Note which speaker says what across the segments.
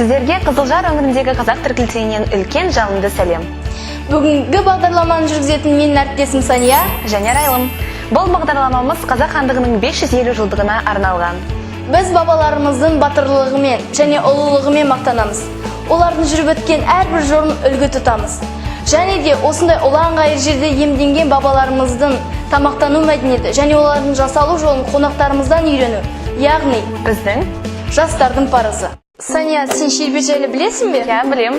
Speaker 1: Сіздерге Қызылжар өңіріндегі қазақ түрік лицейінен үлкен жалынды сәлем.
Speaker 2: Бүгінгі бағдарламаны жүргізетін менің әріптесім Сания
Speaker 1: және Арайлым. Бұл бағдарламамыз Қазақ хандығының 550 жылдығына арналған.
Speaker 2: Біз бабаларымыздың батырлығымен және ұлылығымен мақтанамыз. Олардың жүріп өткен әрбір жолын үлгі тұтамыз. Және де осындай ұлан-ғайыр жерде иемденген бабаларымыздың тамақтану мәдениеті және олардың жасалу жолын қонақтарымыздан үйрену, яғни
Speaker 1: біздің
Speaker 2: жастардың парызы. Сания, сен шербет жайлы білесің бе?
Speaker 1: Иә, білем.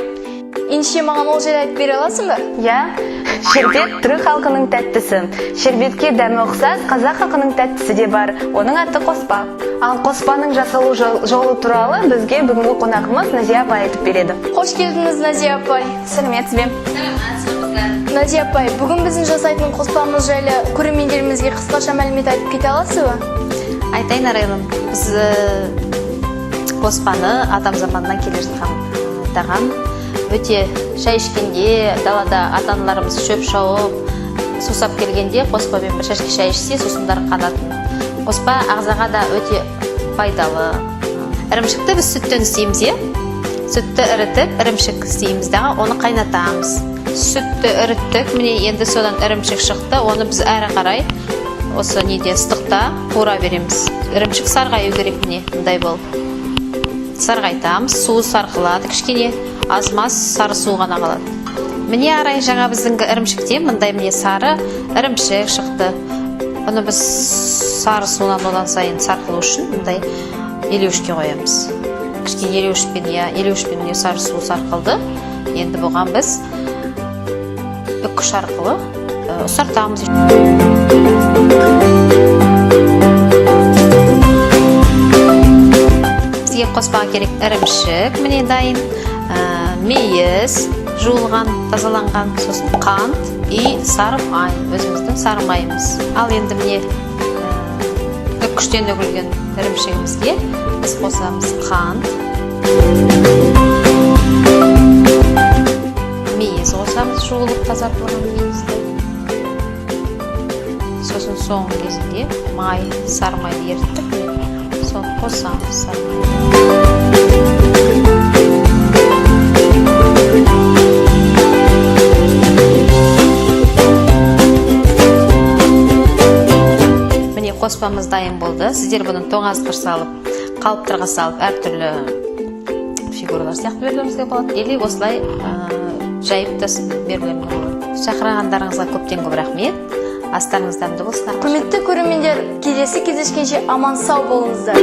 Speaker 2: Ендеше маған ол жайлы айтып бере аласың ба?
Speaker 1: Иә, шербет түрік халқының тәттісі. Шербетке дәмі ұқсас қазақ халқының тәттісі де бар. Оның аты қоспа. Ал қоспаның жасалу жолы туралы бізге бүгінгі қонағымыз Назия апай айтып береді.
Speaker 2: Қош келдіңіз, Назия апай.
Speaker 1: Сәлеметсіз бе?
Speaker 2: Назия апай, бүгін біздің жасайтын қоспамыз жайлы көрермендерімізге қысқаша мәлімет айтып кете аласыз ба?
Speaker 3: Айтайын, Арайлым. Біз қоспаны атам заманнан келе жатқан тағам. Өте шай ішкенде далада ата аналарымыз шөп шауып, сусап келгенде қоспамен бір шашки шай ішсе, сусындары қанатын. Қоспа ағзаға да өте пайдалы. Ірімшікті біз сүттен істейміз, иә? Сүтті ірітіп, ірімшік істейміз дағы, оны қайнатамыз. Сүтті іріттік, міне, енді содан ірімшік шықты. Оны біз әрі қарай осы неде, ыстықта қуыра береміз. Ірімшік сарғаю керек, міне, мындай болып сарғайтамыз. Суы сарқылады, кішкене аз-маз сары су ғана қалады. Міне, арай, жаңа біздің ірімшіктен мындай, міне, сары ірімшік шықты. Бұны біз сары суынан одан сайын сарқылу үшін мындай елеуішке қоямыз. Кішкене елеуішпен, иә, елеуішпен, міне, сары су сарқылды. Енді бұған біз үккіш арқылы ұсартамыз. Бізге қоспаға керек ірімшік, міне, дайын, мейіз жуылған, тазаланған, сосын қант и сары май, өзіміздің сары майымыз. Ал енді, міне, үккіштен үгілген ірімшігімізге біз қосамыз қант, мейіз қосамыз, жуылып тазартылған мейізді. Сосын соңғы кезінде май, сары майды еріттік, міне, соны қосамыз, сары майды. Міне, қоспамыз дайын болды. Сіздер бұны тоңазытқыш салып, қалыптарға салып, әртүрлі фигуралар сияқты берулеріңізге болады или осылай жайып та берулеріңізге болады. Шақырғандарыңызға көптен көп рахмет. Астарыңыз дәмді болсын әрқашан.
Speaker 2: Құрметті көрермендер, келесі кездескенше аман сау болыңыздар.